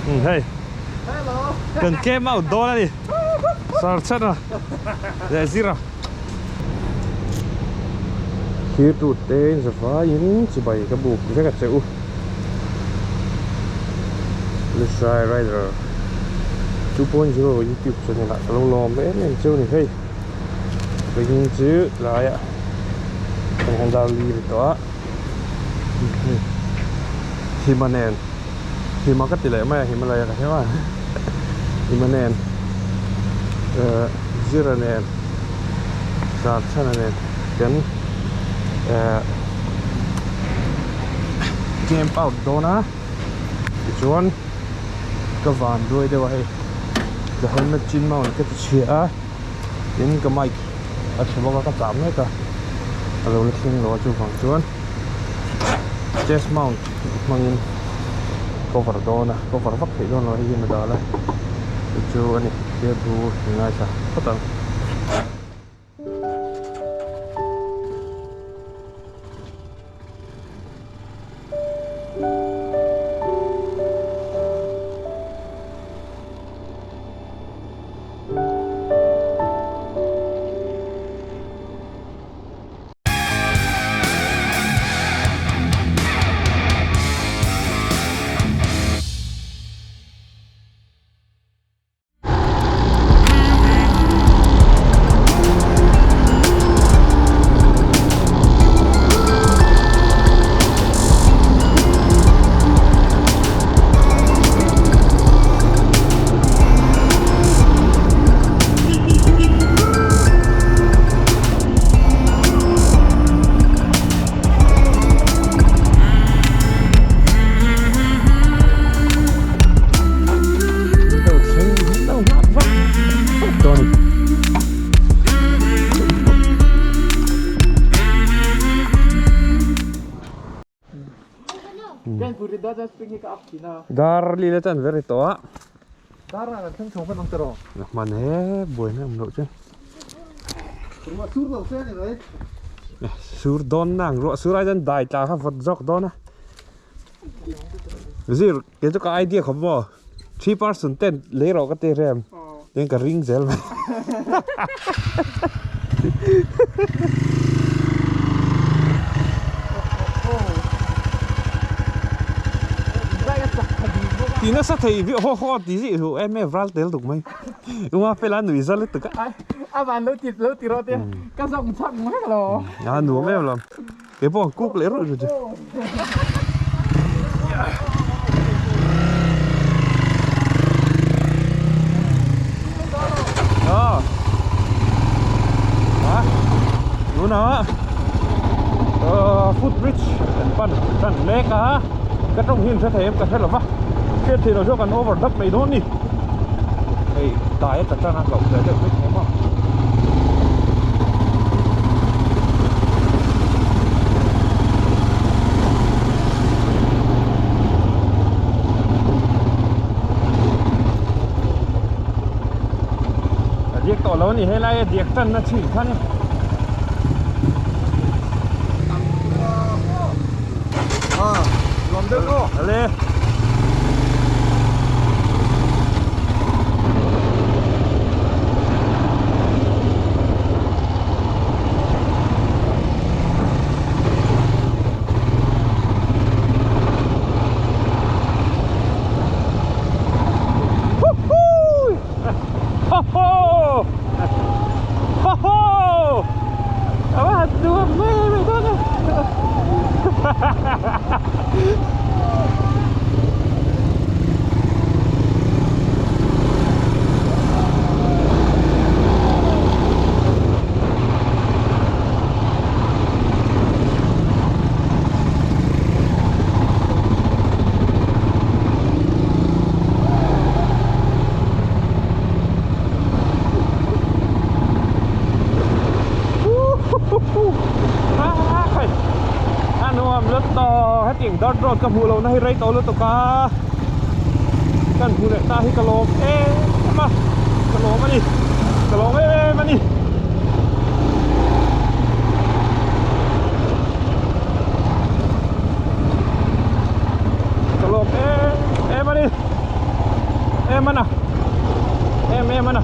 Hei kan camp out dawn a ni sar chan a leh zir a. Thlir tut te in zavaiin chibai ka buk vek a che u. Lushai Rider 2.0 YouTube channel ah ka lo lawm em em cheu ni hei. Vawiin chu tlaiah kan han dar li ri tawh a Hima nen Hima ka ti leh mai a Himalaya ka hria a Hima nen ehh Zira nen Sarchhana nen kan ehh camp out dawn a tichuan ka van duai deuh a hei ka helmet chin mount ka ti chhia a. Tin ka mic a chhe bawk a ka chah mek a a lo la thleng lo a chuvang chuan chest mount hmangin cover dawn a cover vak theih dawn lo hei hian a dal a chu chu a ni fiamthu in ngaithla phawt ang. Dar li la chan ber i tawh a. Dar ah kan thleng chho hman ang tiraw? Hman he buaina awm loh chu. Ruah sur lo se ani mai. Sur dawn na ang ruah sur ai chuan dai tla kha vawt zawk dawn a. Zir kei chu ka idea khawp maw 3 person tent lei rawh ka ti rem tin ka ring zel mai. Ti nasa thei vi haw haw ti zih hu em em ral tel tuk mai uma fela nui za lutuk a. A van lo ti lo ti rawh te ka zawng chak mai lo. A nuam em lam ke pawh an kuk leh rawih rawih chu. Tunah foot bridge kan pan tan mek a ka tawng hi an hre thei em ka hre lo va hriat theih loh chu kan over dap mai dawn a ni hei dai a tla tan a hlauh ve deuh mai thei maw. A diak tawh lo a ni helai a diak tan na chin kha ni. Ale. Ho ho! Ho ho! A va han nuam mai mai dawn e. A nuam lut tawh hetiang dirt road ka hmuh lohna hi rei tawh lutuk a kan hmu leh ta hi ka lawm em a ka lawm a ni ka lawm em em a ni. Ka lawm em em a ni. em a na em em a na.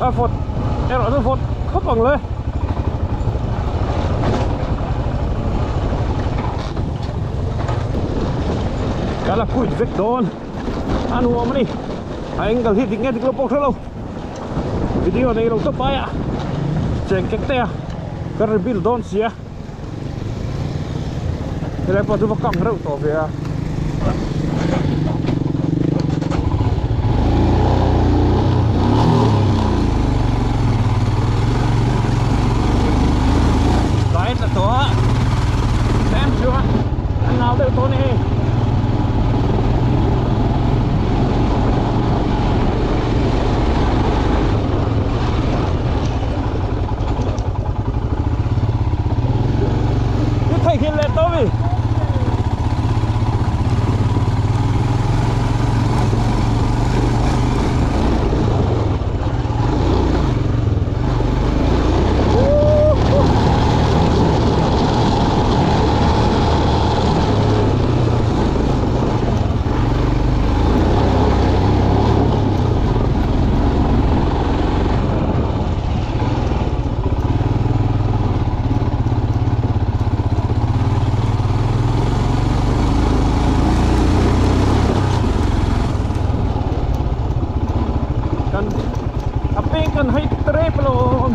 A vawt erawh chu vawt khawp ang le. Ka la quit vek dawn a nuam a ni a angle hi dik nge dik lo pawh hrelo video nei lo tawp aia cheng kek te a ka rebuild dawn sia helai pawh chu va kang reuh tawh ve a. Tlai tla tawh a tlem chuan a nau deuh tawh a ni hei. I theihnghilh leh tawh mi. Kan a peng kan hai trep alawm.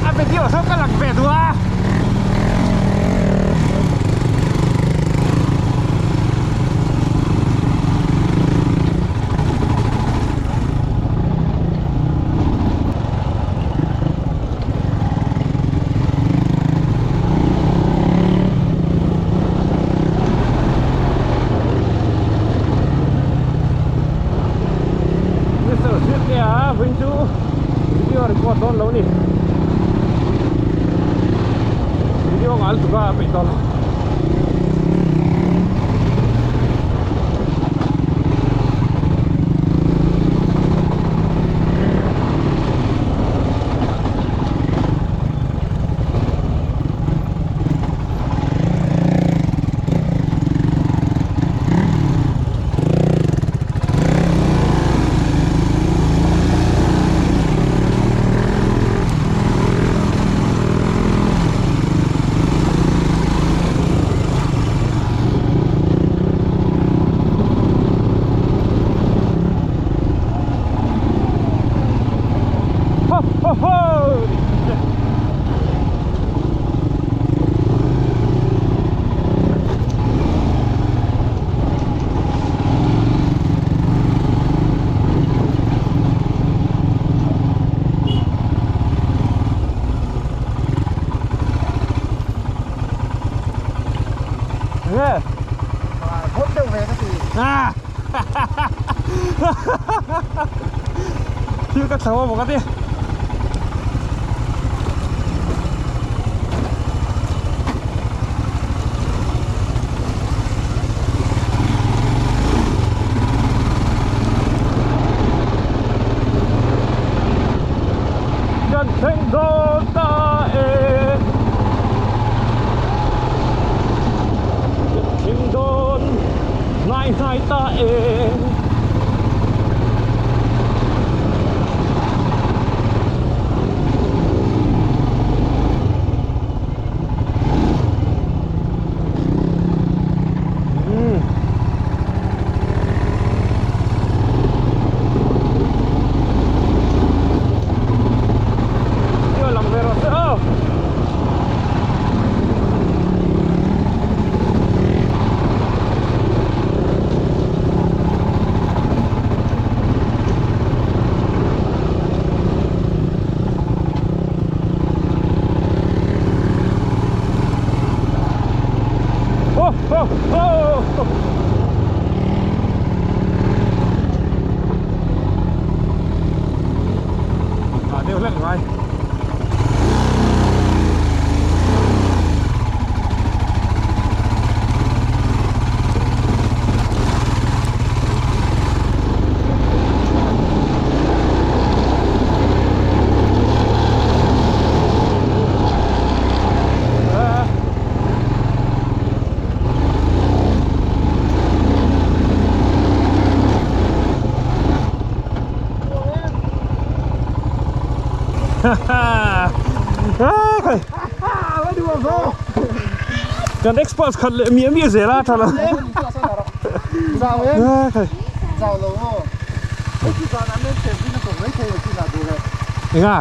A video saw ka lang ve duh a. Mister Zirtea vawiin chu video record dawn lo ni video ngal tuk a peih tawh lo. Ho ho ho! Nge? Hot deuh ve ka ti. Ah! Thil ka thlo a maw ka ti. Kan thleng dawn ta e Kan thleng dawn hnai hnai ta e Kan experts khat leh miah miah zel a tha lo. Enga?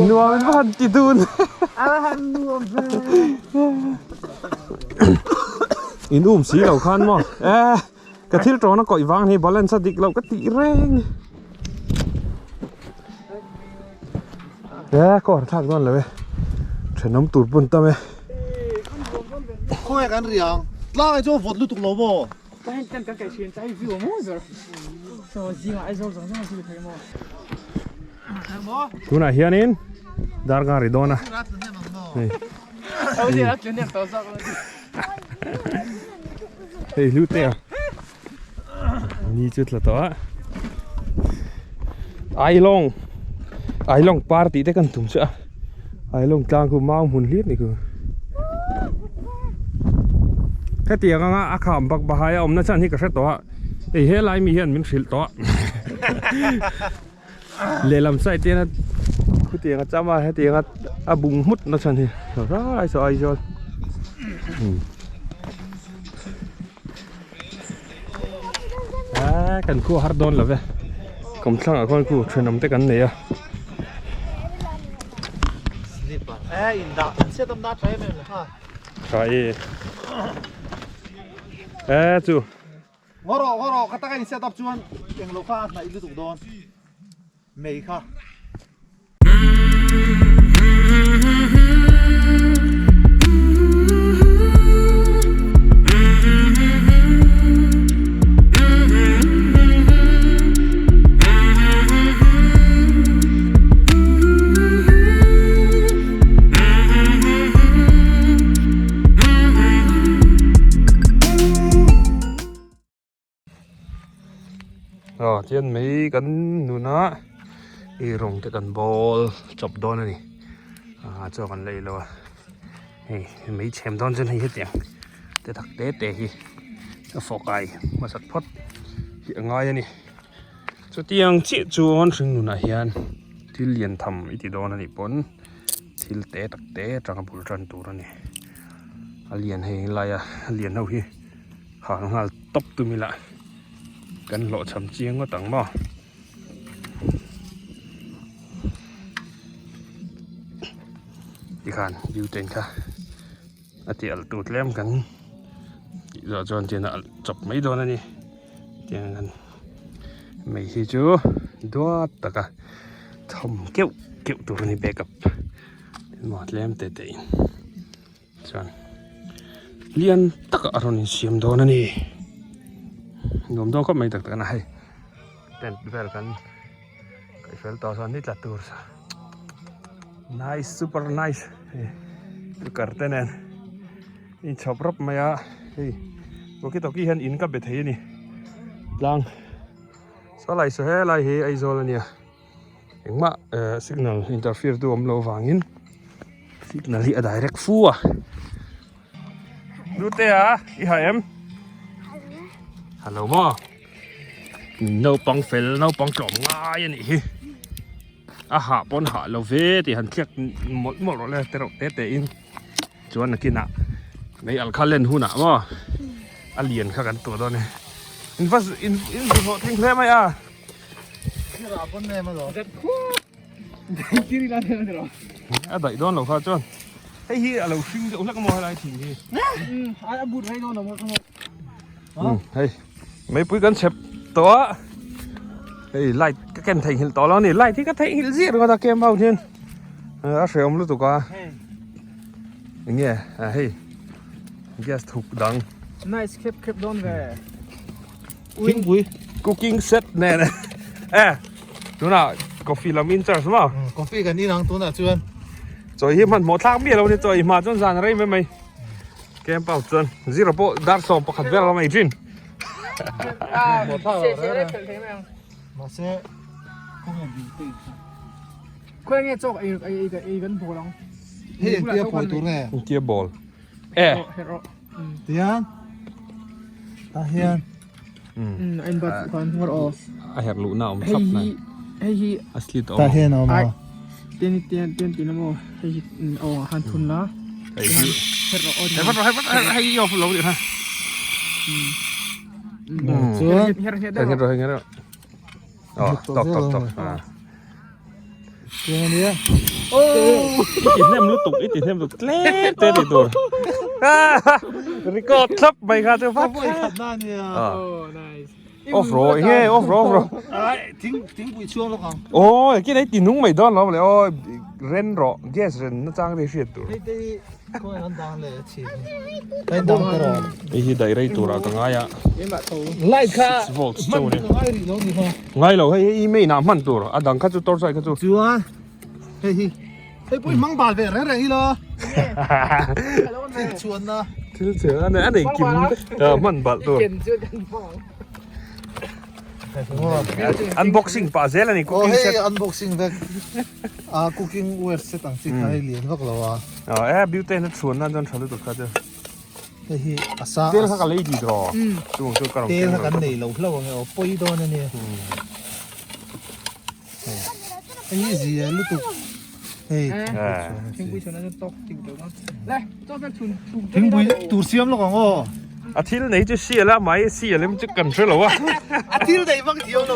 Nuam in va han ti dun. In um si lo khan maw? Eh. Ka thil tawna kawih vang hi balance a dik loh ka tih reng. E kawr thlak dawn lo e. Thenawm tur pawn tam e. Khawnge kan riang tlang ai chuan vawt lutuk lo maw? Tunah hianin darkar ri dawn a. Hei. Hei hlu te a ni chu tla tawh a ailawng ailawng par tih te kan tum chu a ailawng tlang khu mau hmun hlir ni khu hetiang anga a kham bak bahai a awmna chan hi ka hre tawh a hei helai mi hian min hrilh tawh a. Lehlam side te hian khutiang a cham a hetiang a a bung hmut na chhan hi rai saw Aizawl ah kan khua har dawn lo ve kawmthlang ah khuan khu thenawm te kan nei a. Tha e e chu. Ngaw rawh ngaw rawh ka taka in set up chuan englo kha a hnaih lutuk dawn mei kha. Aw tihian mai kan nuna ei rawng te kan bawl chawp dawn a ni ah chaw kan la ei lo a hei mei chhem dawn chuan hei hetiang te tak te te hi a fawhkai hmasak phawt hi a ngai a ni chutiang chiah chuan hring nunah hian thil lian tham i ti dawn a nih pawn. Thil te tak te atanga bul tan tur a ni a lian hei laia a lian ho hi hal nghal tawp tum ila kan hlawhchham chiang ngawt ang maw tikhan butane kha a ti alh tur tlem kan tih zawh chuan tian a alh chawp mai dawn a ni tiang kan mei hi chu duat taka thawm keuh keuh tur a ni backup emaw tlem te te in chuan lian taka a rawn insiam dawn a ni nuam dawn khawp mai tak tak a hei tent vel kan kaih fel tawh chuan ni tla tur sa nice super nice hei cooker te nen inchhawp rawp mai a hei walkie talkie hian in ka be thei a ni tlang saw lai saw helai hi Aizawl a nia engmah eh signal interfere tu awm loh avangin signal hi a direct fu a Nute a i ha em hello maw naupang fel naupang tlawm ngai a nih hi a hah pawn hah lo ve tih han thliak mawlh mawlh rawh le te reuh te te in chuan nakinah mei al kha len hunah maw a lian kha kan tuah dawn e in va in in zu hlawh tling hle mai a a daih dawn lo kha chuan hei hi a lo hring deuh hlek maw helai thing hi hei meipui kan chhep tawh a hei light ka ken theihnghilh tawh lo a ni light hi ka theihnghilh zir ringawt a camp out hian a hrehawm lutuk a enge hei gas thuk dang nice khep khep dawn ve thingpui cooking set nen e tunah coffee lam in charge maw coffee kan in ang tunah chuan chawi hi hmanhmawh thlak miah lo ni chawi hma chuan zan rei mai mai Camp out chuan zero pawh dar 11 vel a mai thin. Mahse khawnge dil te in Khawnge nge chawk ei ei ei kan bawl ang. Hei engtia phawi tur nge? Engtia bawl. E. Tian. Tah hian. A in bat khan ngawr aw. A herh luhna a awm thlap nai. Hei hi a slit a awm. Tah hian a awm a. Tian tian tian tin emaw hei hi aw ah khan thun la. Hei hi herh rawh aw. Herh rawh herh hei hi off lo nih kha. Chuan herh herh rawh herh rawh. Aw tawk tawk tawk. Tiang a nia. I ti hnem lutuk i ti hnem lutuk tlem te ni tur. Record thlap mai kha chu vat. Vawi khat na a nia. Oh nice. Off rawh enge off rawh off rawh. Ai thing thingpui chhuang lawk ang. Aw kin ei ti nung mai dawn lo le aw ren rawh gas ren na chang te hriat tur. Hei te hi khawi an dang leh a chhin hi. Hei dang te rawh. Hei hi daih rei turah ka ngai a. Light kha 6 volts chauh hman ni. ngai rih lo ni kha. Ngai lo hei hei main ah hman tur a dang kha chu torch light kha chu. Chuan hei hi hei pawh i hmang bal ve reng reng hi lo. Thil chuan na. Thil chuan a nei kim hman balh tur. Unboxing pah zel a ni cooking set. Aw hei unboxing vek a cooking ware set ang chi kha hei lian vak lo a. Aw e butane a chhuan nan chuan tha lutuk kha chu. Hei hi a sa. Tel kha ka lei dih rawh. Chung chu ka rawn Tel kha kan nei lo hlauh ang e aw pawi dawn a nia. Hei hi zia lutuk hei thingpui chhun a chu tawk ting tawh dawn. Le chaw fel chhun chhum thingpui tur siam lawk ang aw. A thil nei chu sial a mai sial em chu kan hre lo a. A thil nei vak thiam lo.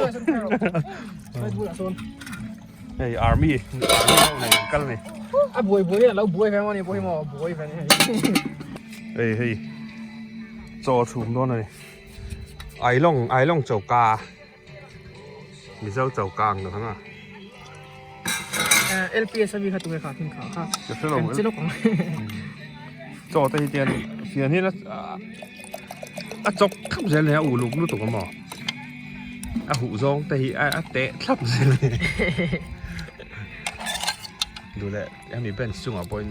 Hei army army ho nei an kal a ni. A buai buai a lo buai ve maw ni pawh hi maw buai ve ni hei. Hei hei chaw chhum dawn a ni. Ailawng ailawng choka Mizo choka ang deuh ang a. LPS a mi kha tunge kha thing kha kha. Ka hre lo. Kan che lawk ang. Chaw te hi tian fian hian a chawk thlap zel a ni a uluk lutuk a maw. A huh zawng te hi a teh thlap zel a ni. Duh leh hemi bench chungah pawhin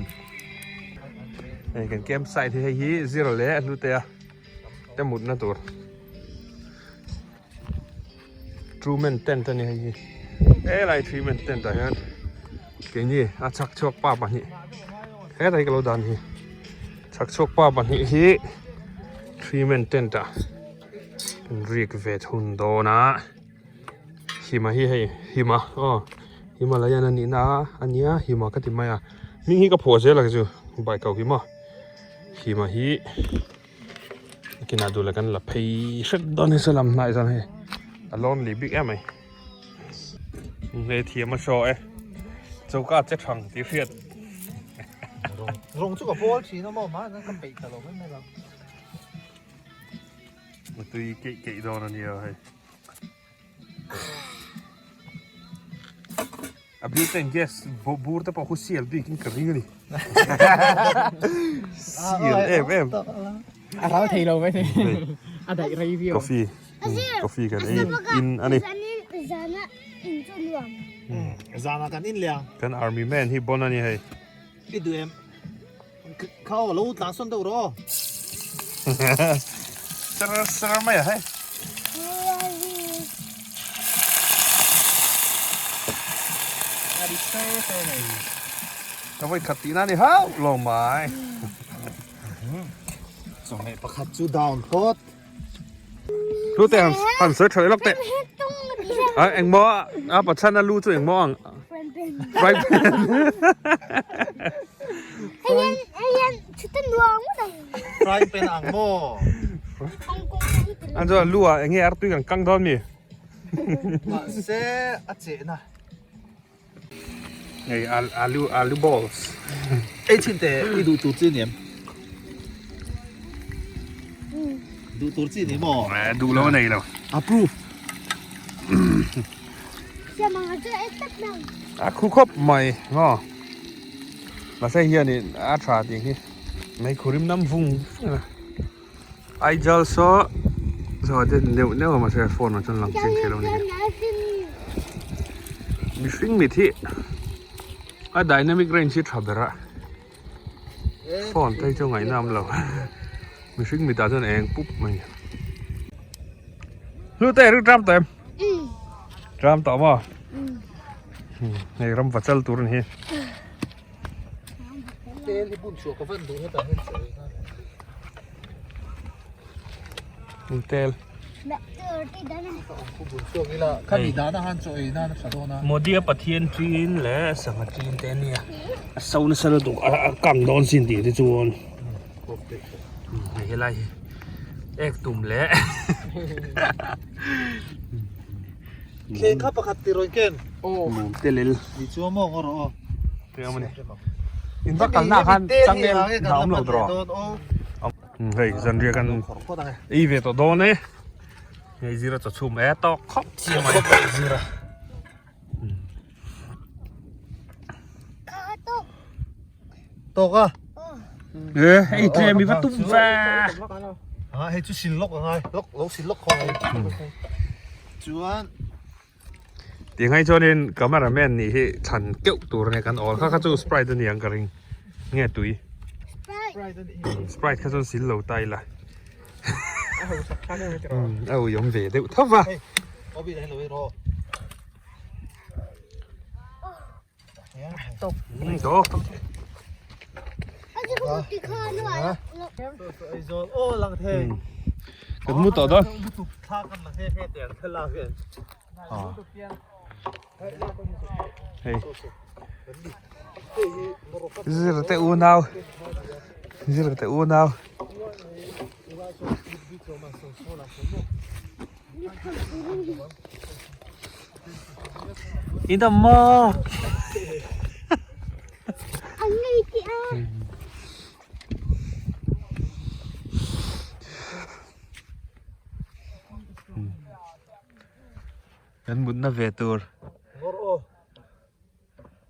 hei kan camp site hi hei hi zira leh a hlute a te mutna tur Truman tent a ni hei hi helai Truman tent ah hian keini a chhak chhuak pa pahnih helai ka lo dan hi chhak chhuak pa pahnih hi Truman tent ah. Rik ve thun dawn a Hima hi hei Hima aw Himalayan a nihna a nia Hima ka ti mai a hming hi ka phuah zel ang chu bike ho hi maw Hima hi kinah duh leh kan la phei hret dawn hei saw lam hnai chuan hei a lonely bik em mai hei thiam a saw e choka che thang tih hriat rawng chu ka pawl thin a maw mahni ka peih ta lo mai mai lo. Tui keih keih dawn a nia hei. A butane gas bur te pawh khu sial bik in ka ring a ni. Sial em em. A ral thei lo mai ni. A daih rei viau. Coffee. Coffee kan ei in a ni. Zana in chu nuam. Zana kan in liang. Kan army man hi bon a ni hei. I duh em? Kha aw lo tlan sawn deuh rawh aw. Sar sar mai a hei. Ka vawi khat tihna a ni hauh lo mai. Chawhmeh pakhat chu down phawt. Lu te han han sawi tha leh lawk teh. A engmaw a pachhan a lu chu engmaw ang. Fry pan. Fry pan ang maw. An chuan lu ah enge artui kan kang dawn mi. Mahse a chehna. Hei alu alu balls. Ei chin te i duh tur chi ni em? Duh tur chi ni maw? Eh duh lo nei lo. Approve. A khu khawp mai maw. Mahse hianin a tha tih hi mei khurim nam vung vung a. Aijal saw zaw te neuh neuh a mahse phone ah chuan lang chiang thei lo a ni mihring mit hi a dynamic range hi tha ber a phone te hi chu ngaihna awm lo mihring mit ah chuan eng pup mai hlute ring tram tawh em tram tawh maw hei ram va chal tur a ni hi. Tel hi bun chhuah ka van duh hetah hian chaw ei nghal. Tel. Modi a Pathian chin leh sangha chin te ania a so nasa lutuk a a kang dawn sin tih te chuan hei helai hi ek tum leh Thleng kha pakhat ti rawn ken. Mum te lel. Ni chuan maw ngaw rawh aw. Teng amani. In va kalna khan changel dah awm lo tawh rawh. Hei zanriah kan ei ve tawh dawn e. Hei zira chaw chhum e tawk khawp mai zira. Tawk a. E hei tlem i va tum ve. Ha hei chu sil lawk angai lawk lo sil lawk khaw ngai. Chuan Tingai chuanin cameraman nih hi thlan keuh tur ania kan awl kha kha chu sprite a ni ang ka ring nge tui. Sprite kha chuan sil lo ta ila. A ui awm ve deuh tho va. Kan mu tawh dawn. Hei. Zir te unau. Zir te unau. In dam maw? An ngei tih a. Kan mutna ve tur. Ngawr aw.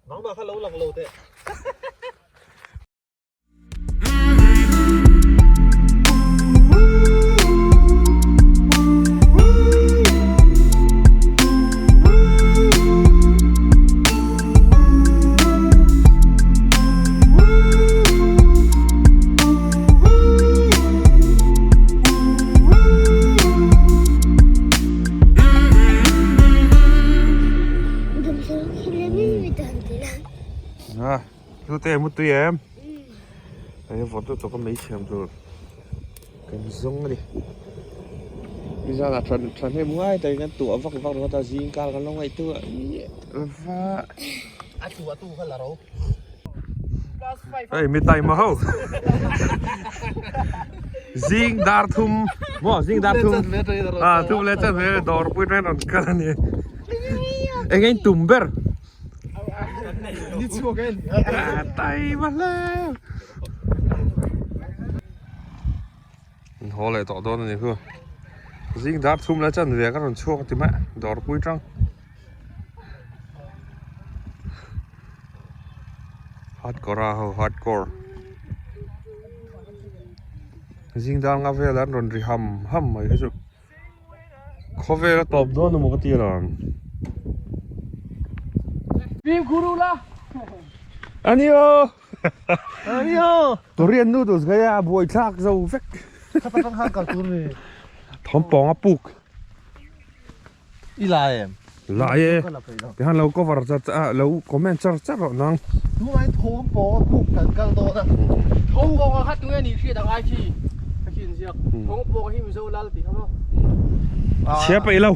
Nangmah kha lo lang lo teh. Hlute mu tui em? Hei vawt lutuk a mai thiam tur kan zawng a ni. Nizan ah than tha hnem ngai takin kan tuah vak vak ringawt a zing kar kan lo ngaihtuah miah lova. A tuah tu kha la ro. Hei mi taima ho. Zing dar thum maw zing dar thum ah thum leh chan ve dawr pui nen rawn kal a ni. Eng in tum ber. Ni chhuak e. Taima hle. In haw leh tawh dawn a ni khu. Zing dar thum leh chan ve ka rawn chhuak a ti mai dawr pui tang. Hardcore a ho hardcore. Zing dar nga vel an rawn ri ham ham mai kha chu. Khawvel a tawp dawn emaw ka ti alawm. Fimkhur ula. Ani aw. Ani aw. Korean noodles ka ia buai thlak zo vek. Khata tang khan kal tur ni. Thawmpawng a puk. I la em? La e. Tihan lo cover char char lo comment char char rawh nang. Tunah hian thawmpawng a puk kan kal dawn a. Thawmpawng a kha tunge nih hriat ang ai khi ka hriat ziak. Thawmpawng hi Mizo lal tih kha maw? Chhia peih lo.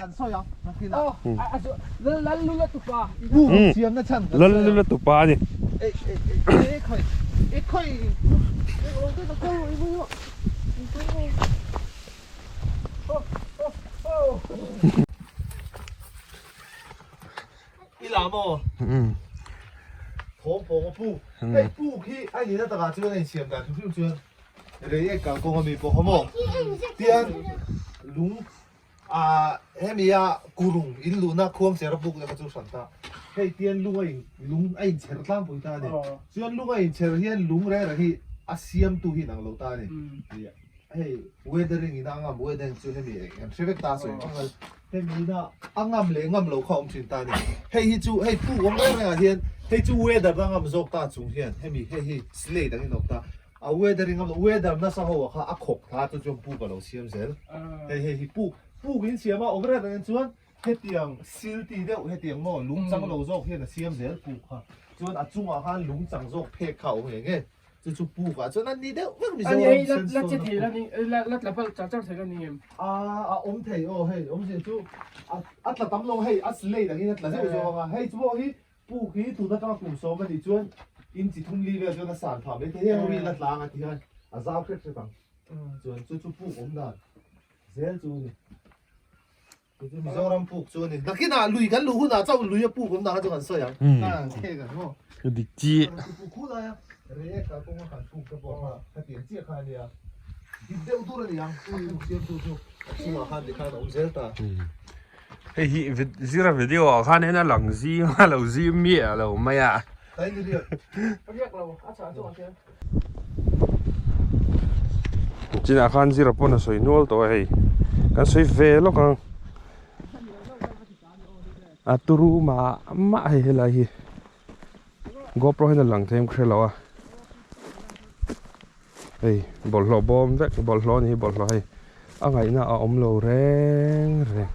Kan sawi ang nakinah. Lal lal lula tupa. Puk siamna chhan kan sawi ang. Lal lula tupa a ni. Ei ei ei khawi ei khawi. I la maw? Thawm pawng a puk. Hei puk hi a nihna takah chuan a insiam dan hrim hrim chuan rei ek kal kawng a mi pawh kha maw? Tian lung ah hemi a kurung in luhna khuang cher a puk te kha chu hran ta. Hei tian lung a in lung a inchher tlangpui ta a ni. Chuan lung a inchher hian lung reng reng hi a siamtu hi inang lo ta a ni. Hei weathering in a ngam weathering chu hemi kan hre vek ta sawi ang hemi ina a ngam leh ngam lo kha awm thin ta a ni hei hi chu hei puk awm reng reng ah hian hei chu weather a ngam zawk ta chung hian hemi hei hi slate ang in awm ta a weathering ngam lo weather nasa ho ah kha a khawk thla chu chuan puk a lo siam zel hei hei hi puk puk in siam a awm reng reng chuan hetiang silty deuh hetiang maw lung chang lo zawk hian a siam zel puk kha chuan a chungah khan lung chang zawk phek kha a awm ngei ngei. Chu chu puk ah chuan an ni deuh vek Ani hei Mizoram la la che sandstone a thei puk. la ni la la tla palh char char thei la ni em? A a awm thei aw hei awmzia chu a a tla tam lo hei a slate angin a tla zeuh zeuh ang a hei chu pawh hi puk hi tun atanga kum sawm a nih chuan inchi thum li vel chuan a san phah mai thei heng ho hi la tlang a ti hian a zau hret hret ang chuan chu chu puk awm dan zel chu a ni. Chu chu Mizoram puk chu a ni. Nakinah lui kan luh hunah chauh lui a puk awm dan kha chu kan sawi ang. Ka khek ang maw? Ka dik chi. Puk khu lai a, Reiek kalkawnga kan puk te pawh kha hetiang chiah kha a nia. Dik deuh dur a ni ang, a puk siamtu chu a chhungah khan tikhan a awm zel ta. Hei hi zira video ah khan hian a lang zim a lo zim miah lo mai a. Ka in riak. Riak lo, a chah chu a hian. Chinah khan zira pawn a sawi nual tawh a hei kan sawi ve lawk ang a turu mah mah hei helai hi GoPro hian a lang thei em ka hre lo a hei bawlhhlawh bawm vek bawlhhlawh a ni hi bawlhhlawh hei a ngaihna a awm lo reng reng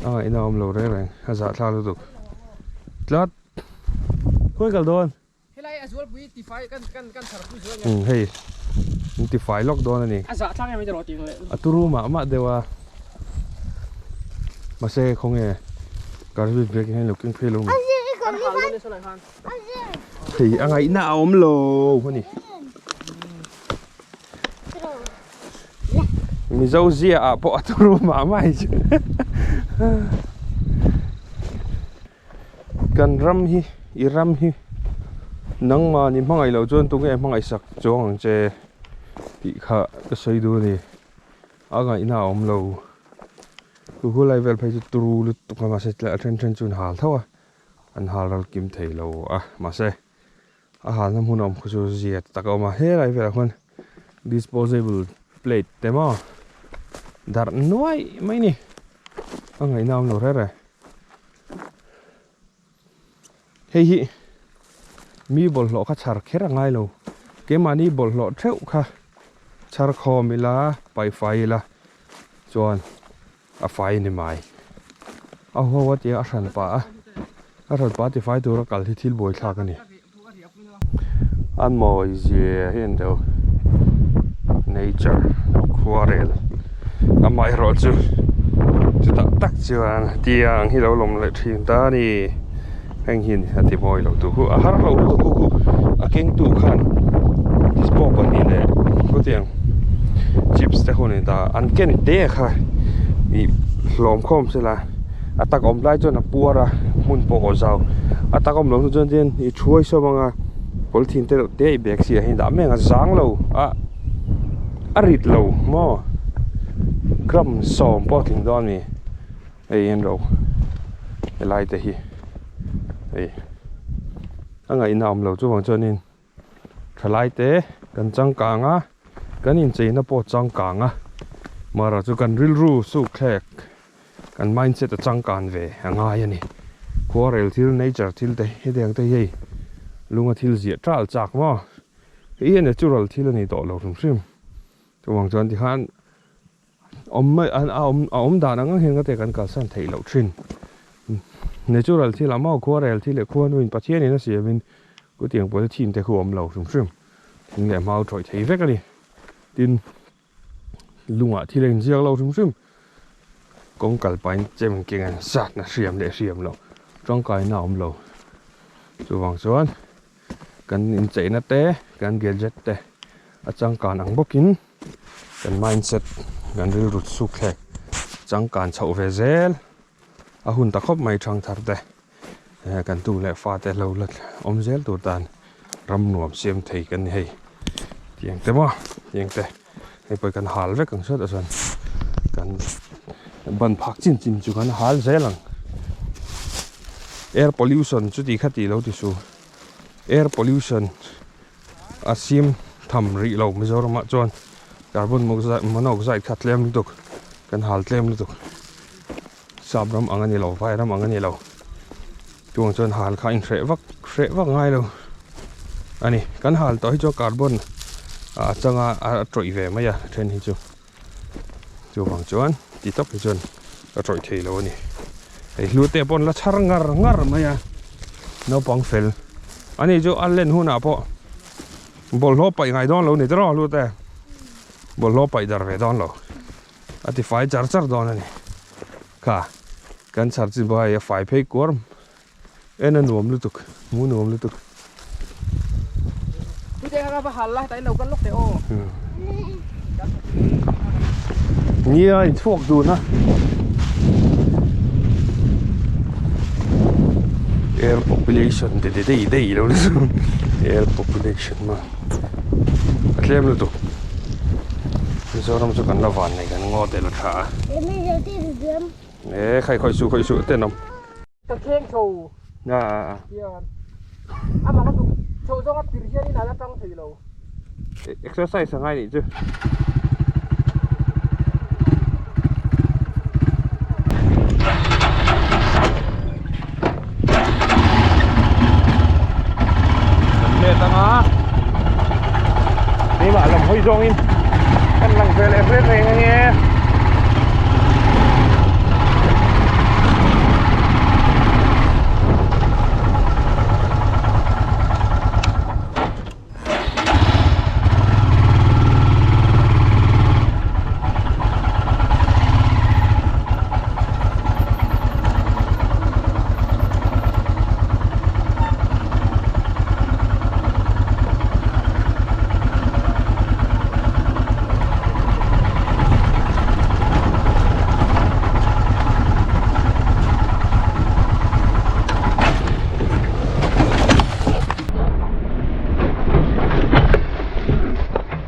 a ngaihna a awm lo reng reng a zahthlak lutuk tlat khawi kal dawn. Helai a zualpui tifai kan kan kan tharpui zual nge. Umm hei in tifai lawk dawn a ni. A zah tlang em erawh tih leh. A turu mah mah deuh a. Mahse khawnge garbage bag hian lo keng phei lo mi. Kan hal dawn e sawlai khan. Hei a ngaihna a awm lo a ni. Mizo zia ah pawh a turu mah mah hi chu. Kan ram hi i ram hi nangmahni hmangaih loh chuan tunge hmangaih sak chuang ang che tih kha ka sawi duh a ni a ngaihna a awm lo chu hu lai vel phei chu turu lutuk a mahse a then then chu an hal tho a an hal ral kim thei lo a mahse a halna hmun a awm kha chu zia tak a awm a helai velah khuan disposable plate te maw darh nuai mai a ni a ngaihna a awm lo reng reng. Hei hi mi bawlhhlawh kha chhar kher a ngai lo keimahni bawlhhlawh theuh kha chhar khawm ila paih fai ila chuan a fai a ni mai a ho a tia a hran pah a a hran pah a tifai tura kal hi thil buaithlak a ni a mawi zia hi a ni deuh nature khuarel amaherawh chu chutah tak chuan tiang hi lo lawm leh thin ta a ni heng hi a ti mawi lo tu khu a har lo lutuk khu khu a keng tu khan dispo pahnih leh khutiang chips te hun a ni ta an ken te kha ih hlawm khawm sela. A tak awm lai chuan a puar a hmun pawh aw zau a tak awm loh hnu chuan chuan i thuai sawm anga polythene te reuh te i bag si ah hian dah mek a zang lo a a rit lo maw gram sawm pawh a tling dawn a ni hei hian ro helai te hi hei a ngaihna awm lo chuvang chuanin. Thalai te kan changkang a, kan incheina pawh a changkang a, mara chu kan rilru sukthlek kan mindset a changkan ve a ngai a ni. Khuarel thil, nature thil te hetiang te hi hei lunga thil ziah tal chak maw? Hei hi natural thil a ni tawh lo hrim hrim. Chuvang chuan tikhan awm mai a awm a awm dan ang ang hian ka te kan kalsan theih loh thin. Natural thil ah maw khuarel thil leh khuanuin Pathianin a siamin Chutiang pawh hi thin te khu a awm lo hrim hrim. Thing leh mau tawih thei vek a ni. Tin, lungah thil a inziak lo hrim hrim. Kawng kal pahin chem keng an zat na hriam leh hriam loh tangkaina a awm lo. Chuvang chuan kan incheina te, kan gadget te a changkan ang bawkin kan mindset, kan rilru sukthlek changkan chhoh ve zel a hun ta khawp mai thangthar te. He kan tu leh fa te lo la awm zel tur tan ram nuam siam thei kan ni hei tiang te maw tiang te hei pawh kan hal vek ang sawtah chuan kan ban phak chin chin chu kan hal zel ang air pollution chu ti kha tih lo ti su air pollution a sim tham rih lo Mizoram ah chuan carbon monoxide kha tlem lutuk kan hal tlem lutuk. Sap ram ang a ni lo, vai ram ang a ni lo. Chuang chuan hal kha a inhreh vak hreh vak ngai lo a ni. Kan hal tawh hi chuan carbon a changa a tawih ve mai a then hi chu. Chuvang chuan ti tawp hi chuan a tawih thei lo a ni. Hei hlu te pawh an la chhar ngar ngar mai a, naupang fel. Ani chu a len hunah pawh. Bawlhhlawh paih ngai dawn lo ni tiraw lut e. Bawlhhlawh paih dar ve dawn lo. A ti fai char char dawn a ni. Kha kan chhar chin pawh hei a fai phei kuar en a nuam lutuk hmu nuam lutuk. Nia in chhuak dun a. Air population ti dei dei lo ni chu air population ma a tlem lutuk Mizoram chu kan la van nei kan ngaw tel a tha a e khai khawi suh khawi suh tenawm. Ka thleng chho hian amah ka tuk chho zawng a pir hian in a la tang thei lo. Exercise a ngai nih chu. Kan let anga keimah lam hawi zawngin kan lang ve leh hret reng ange.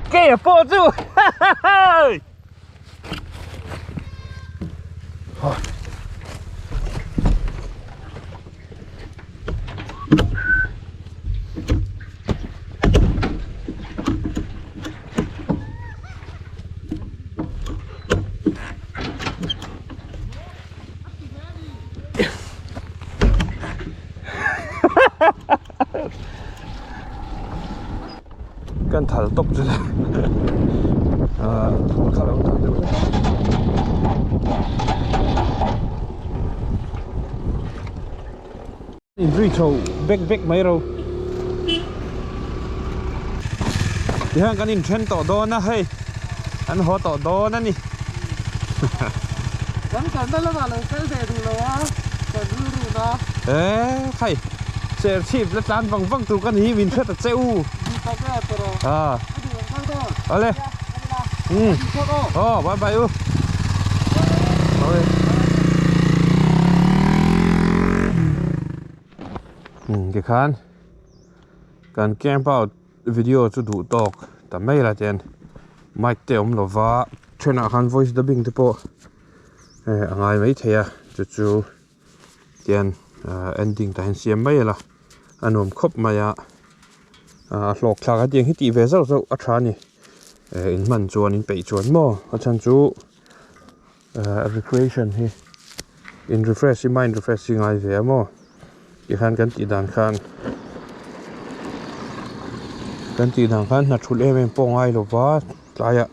Ke pawh chu Kan thal tawp chu le ah thul kha lo thal deuh hlek a. Inzui chho bek bek mai ro. Tihian kan inthen tawh dawn a hei an haw tawh dawn a ni. Kan kalna lamah lo kal ve duh lo a, kan rilru na. E khai ser chhip la tlan vang vang tur ka ni hi min hre ta che u. Duh tak e tawrh a. A duh ang kal dawn. Awle. Um. Aw bye bye u. Awle. Um tikhan kan camp out video chu duh tawk ta mai la tian mic te awm lova thenah khan voice dubbing te pawh eh a ngai mai thei a chu chu tian ah ending tah hian siam mai ila a nuam khawp mai a ah a hlawk thlak a tiang hi tih ve zauh zauh a tha a ni eh in hman chuan in peih chuan maw a chhan chu ah recreation hi in refresh hi mind refresh hi ngai ve a maw tikhan kan tih dan khan kan tih dan khan hna thulh em em pawh ngai lova tlaiah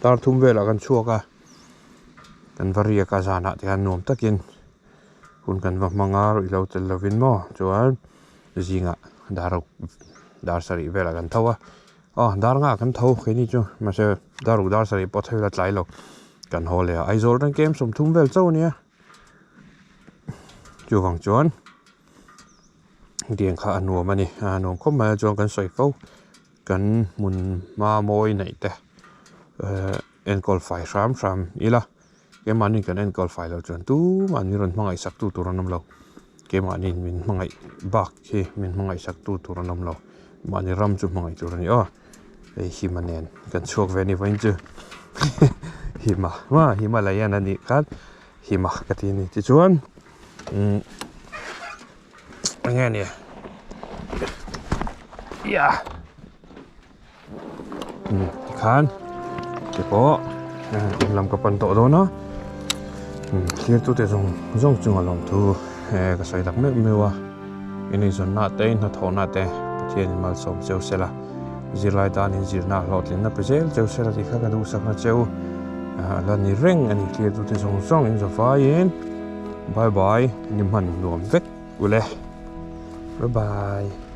tar thum velah kan chhuak a kan va riak a zanah te hian nuam takin hun kan va hmang a ruihhlo tel lovin maw chuan zingah dar dar sarih velah kan tho a aw dar nghah kan tho keini chu mahse dar ruk dar sarih pawh thei la tlai lo kan haw leh a Aizawl atang kem sawmthum vel chauh a nia chuvang chuan hetiang kha a nuam a ni a nuam khawp mai a chuan kan sawi fo kan hmun hma mawi neih te ehh enkawl fai hram hram ila keimahni kan enkawl fai loh chuan tumah min rawn hmangaih sak tu tur an awm lo keimahni min hmangaih bak hi min hmangaih sak tu tur an awm lo mahni ram chu hmangaih tur a ni aw hei hima nen kan chhuak ve a ni vawiin chu hima maw himalayan a nih khan hima ka ti a ni tichuan umm eng nge ni yeah. Tikhan te pawh in lam ka pan tawh dawn a thlir tute zawng zawng chunga lawmthu ka sawi tak meuh meuh a in eizawnna te in hnathawhna te Pathian in malsawm cheu sela zirlai tan in zirna hlawhtlinna pe zel cheu sela tih kha ka duhsakna cheu a la ni reng a ni thlir tute zawng zawng in zavaiin bye bye ni hman nuam vek ule bye bye.